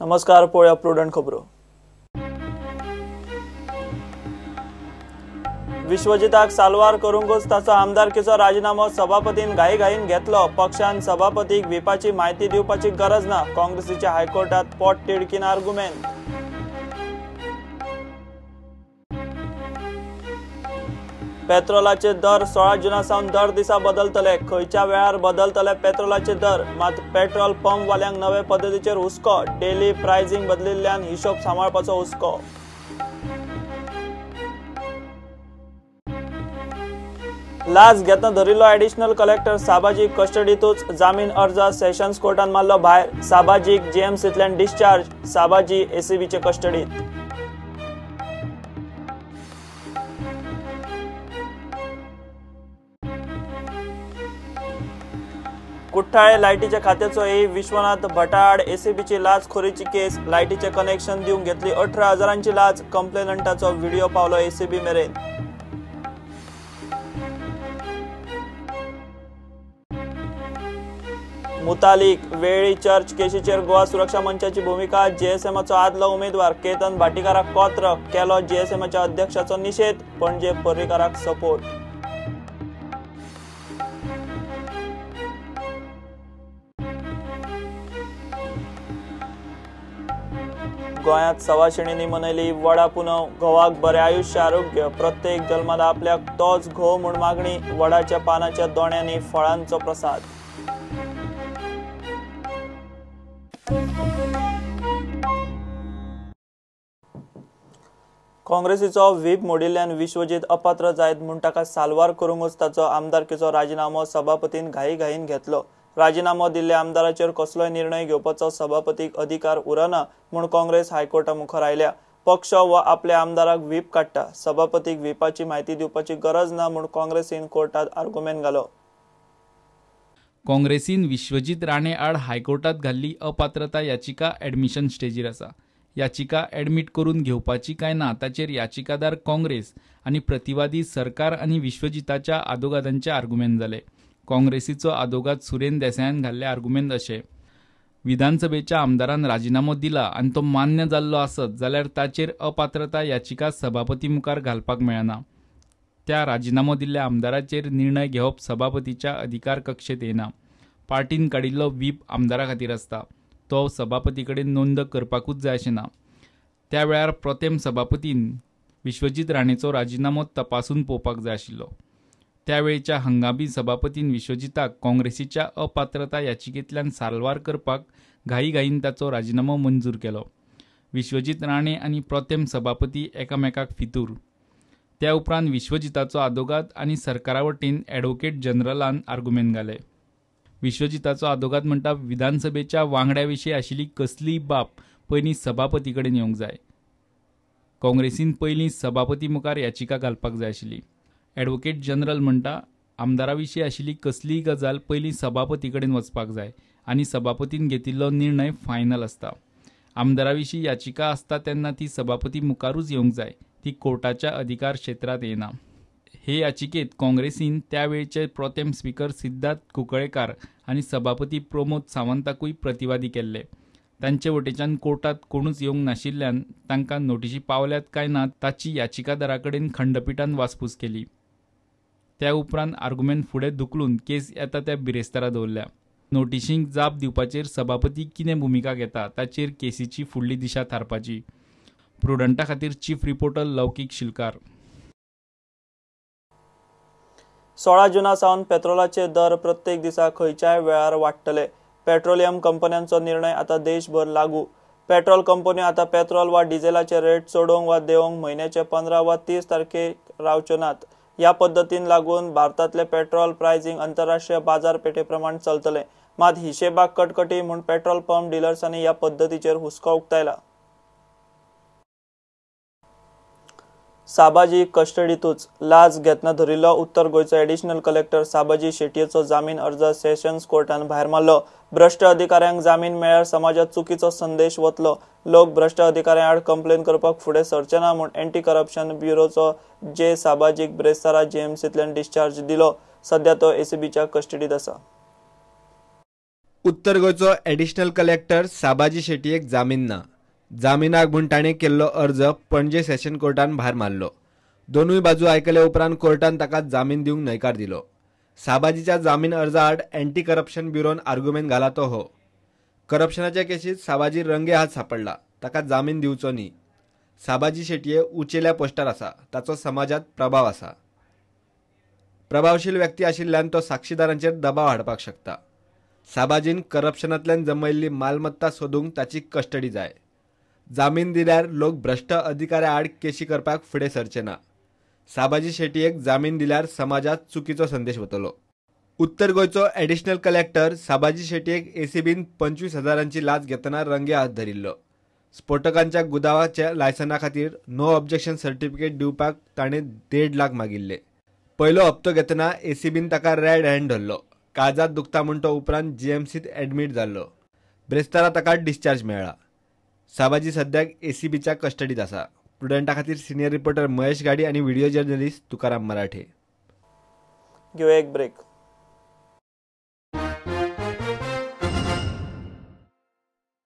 नमस्कार, पळोवया प्रुडंट खबरो. विश्वजिताक साल्वार करूंकच ताचो आमदारकीचो राजीनामो सभापतीन घाईघाईन घेतलो. पक्षान सभापतीक व्हिपाची म्हायती दिवपाची गरज ना. काँग्रेसीच्या हायकोर्टात पोट तिडकीन आर्गुमेंट. पेट्रोलाचे दर 16 जुना सावन दर दिसा बदलतले. खंयच्या वेळार बदलतले पेट्रोलाचे दर, मात पेट्रोल पंप वाल्यांक नवे पद्दतीचेर हुस्को. डेली प्रायसिंग बदलिल्ल्यान हिशोब सांबाळपाचो हुस्को. लाच घेतना धरिल्लो ॲडिशनल कलेक्टर साबाजीक कस्टडीतूच जामीन अर्ज सेशन्स कोर्टान मारलो भायर. साबाजीक जीएमसींतल्यान डिस्चार्ज. साबाजी एसीबीचे कस्टडीत. कुठ्ठाळे लायटीच्या खात्याचो ए विश्वनाथ भटाड एसीबीची लाचखोरीची केस. लायटीचे कनेक्शन दिवंक घेतली 18 हजारांची लाच. कंप्लेनंटाचो व्हिडिओ पावलो एसीबी मेरेन. मुतालिक वेळी चर्च केशीचेर गोवा सुरक्षा मंचाची भूमिका. जीएसएमाचो आदलो उमेदवार केतन भाटीकाराक कोत्र केलो. जीएसएमाच्या अध्यक्षाचो निषेध. पणजे पर्रीकाराक सपोर्ट. गोंयांत सवाशिणींनी मनयली वडा पुनव. घोवाक बरें आयुश्य आरोग्य. प्रत्येक जल्मात आपल्याक तोच घोव म्हूण मागणी. वडाच्या पानाच्या दोण्यांनी फळांचो प्रसाद. काँग्रेसीचो व्हीप मोडिल्ल्यान विश्वजीत अपात्र जायत म्हूण ताका साल्वार करूंकच ताचो आमदारकीचो राजीनामो सभापतीन घाईघाईन घेतलो. राजीनामो दिल्ल्या आमदाराचेर कसलोय निर्णय घेवपाचो सभापतीक अधिकार उरना म्हूण काँग्रेस हायकोर्टा मुखार आयल्या. पक्ष वा आपल्या आमदाराक व्हीप काडटा. सभापतीक व्हीपाची म्हायती दिवपाची गरज ना म्हूण काँग्रेसीन कोर्टात आर्गुमेंट घालो. काँग्रेसीन विश्वजीत राणे आड हायकोर्टात घाल्ली अपात्रता याचिका एडमिशन स्टेजीर आसा. याचिका एडमिट करून घेवपाची काय ना ताचेर याचिकादार काँग्रेस आनी प्रतिवादी सरकार आनी विश्वजिताच्या आदोगादांचे आर्गुमेंट जाले. काँग्रेसीचो आदोगाद सुरेन देसायान घाल्ले आर्गुमेंट अशे: विधानसभेच्या आमदारान राजीनामो दिला आनी तो मान्य जाल्लो आसत जाल्यार ताचेर अपात्रता याचिका सभापती मुखार घालपाक मेळना. त्या राजीनामो दिल्ल्या आमदाराचेर निर्णय घेवप सभापतीच्या अधिकार कक्षेत येना. पार्टीन काडिल्लो व्हीप आमदारा खातीर आसता, तो सभापती कडेन नोंद करपाकूच जाय अशें ना. त्या वेळार प्रोतेम सभापतीन विश्वजीत राणेचो राजीनामो तपासून पळोवपाक जाय आशिल्लो. त्यावेळच्या हंगामी सभापतीन विश्वजिताक काँग्रेसीच्या अपात्रता याचिकेंतल्यान साल्वार करपाक घाईघाईन ताचो राजीनामो मंजूर केलो. विश्वजीत राणे आनी प्रोतेम सभापती एकामेकाक फितूर. त्या उपरांत विश्वजिताचो आदोगाद आनी सरकारा वटेन ॲडव्होकेट जनरलान आर्गुमेंट घाले. विश्वजिताचो आदोगाद म्हणटा, विधानसभेच्या वांगड्या विशीं आशिल्ली कसलीय बाब पयलीं सभापती कडेन येवंक जाय. काँग्रेसीन पयलीं सभापती मुखार याचिका घालपाक जाय आशिल्ली. ॲडव्होकेट जनरल म्हणटा, आमदारा विशीं आशिल्ली कसलीय गजाल पयलीं सभापती कडेन वचपाक जाय आनी सभापतीन घेतिल्लो निर्णय फायनल आसता. आमदारा विशीं याचिका आसता तेन्ना ती सभापती मुखारूच येवंक जाय, ती कोर्टाच्या अधिकार क्षेत्रांत येना. हे याचिकेत काँग्रेसीन त्यावेळचे प्रोतेम स्पीकर सिद्धार्थ कुंकळेकार आनी सभापती प्रमोद सावंताकूय प्रतिवादी केल्ले. तांचे वटेच्यान कोर्टात कोणूच येवंक नाशिल्ल्यान तांकां नोटिशी पावल्यात काय ना ताची याचिकादारा कडेन खंडपिठान वासपूस केली. त्या उपरांत आर्गुमेंट फुडें धुकलून केस येता त्या बिरेस्तारा दवरल्या. नोटिशींक जाप दिवपाचेर सभापती कितें भुमिका घेता ताचेर केसीची फुडली दिशा थारपाची. प्रुडंटा खातीर चीफ रिपोर्टर लौकीक शिलकार. 16 जुना सावन पेट्रोलाचे दर प्रत्येक दिसा खंयच्याय वेळार वाडटले. पेट्रोलियम कंपन्यांचो निर्णय आता देशभर लागू. पेट्रोल कंपन्यो आता पेट्रोल वा डिझेलाचे रेट चडोवंक वा देंवोवंक म्हयन्याचे 15 वा 30 तारखेक रावच्यो नात. ह्या पद्दतीन लागून भारतांतले पेट्रोल प्रायसिंग आंतरराष्ट्रीय बाजारपेठे प्रमाण चलतले. मात हिशेबाक कटकटी म्हूण पेट्रोल पंप डिलर्सांनी ह्या पद्दतीचेर हुस्को उक्तायला. साबाजी कस्टडीतूच लाच घेतना धरिल्लो उत्तर गोंयचो ॲडिशनल कलेक्टर साबाजी शेटयेचो जामीन अर्ज सेशन्स कोर्टान भायर मारलो. भ्रश्ट अधिकाऱ्यांक जामीन मेळ्ळ्यार समाजात चुकीचो संदेश वतलो. लोक भ्रश्ट अधिकाऱ्यां आड कंप्लेन करपाक फुडें सरचे ना म्हूण एंटी करप्शन ब्युरोचो जे साबाजीक ब्रेस्तारा जीएमसींतल्यान डिस्चार्ज दिलो. सध्या तो एसीबीच्या कस्टडीत आसा. उत्तर गोंयचो एडिशनल कलेक्टर साबाजी शेटयेक जामीन ना. जामिनाक म्हूण ताणें केल्लो अर्ज पणजे सेशन कोर्टान भायर मारलो. दोनूय बाजू आयकले उपरांत कोर्टान ताका जामीन दिवंक न्हयकार दिलो. साबाजीच्या जामीन अर्जा आड अँटी करप्शन ब्युरोन आर्ग्युमेंट घाला तो हो. करप्शनाच्या केशीत साबाजी रंगे हात सापडला, ताका जामीन दिवचो न्ही. साबाजी शेटये उंचेल्या पोस्टार आसा, ताचो समाजात प्रभाव आसा. प्रभावशील व्यक्ती आशिल्ल्यान तो साक्षीदारांचेर दबाव हाडपाक शकता. साबाजीन करप्शनांतल्यान जमयल्ली मालमत्ता सोदूंक ताची कस्टडी जाय. जामीन दिल्यार लोक भ्रश्ट अधिकाऱ्या आड केशी करपाक फुडें सरचे ना. साबाजी शेटयेक जामीन दिल्यार समाजात चुकीचो संदेश वतलो. उत्तर गोंयचो एडिशनल कलेक्टर साबाजी शेटयेक एसीबीन 25,000 लाच घेतना रंगे हात धरिल्लो. स्फोटकांच्या गुदावाच्या लायसना खातीर नो ऑब्जेक्शन सर्टिफिकेट दिवपाक ताणें 1.5 लाख मागिल्ले. पयलो हप्तो घेतना एसीबीन ताका रेड हँड धरलो. काळजात दुखता म्हूण तो उपरांत जीएमसीत एडमीट जाल्लो. ब्रेस्तारा ताका डिस्चार्ज मेळ्ळा. साबाजी सद्याक एसीबीच्या कस्टडीत आसा. प्रुडंटा खातीर सिनियर रिपोर्टर महेश गाडी आनी व्हिडिओ जर्नलिस्ट तुकाराम मराठे. घेवया एक ब्रेक.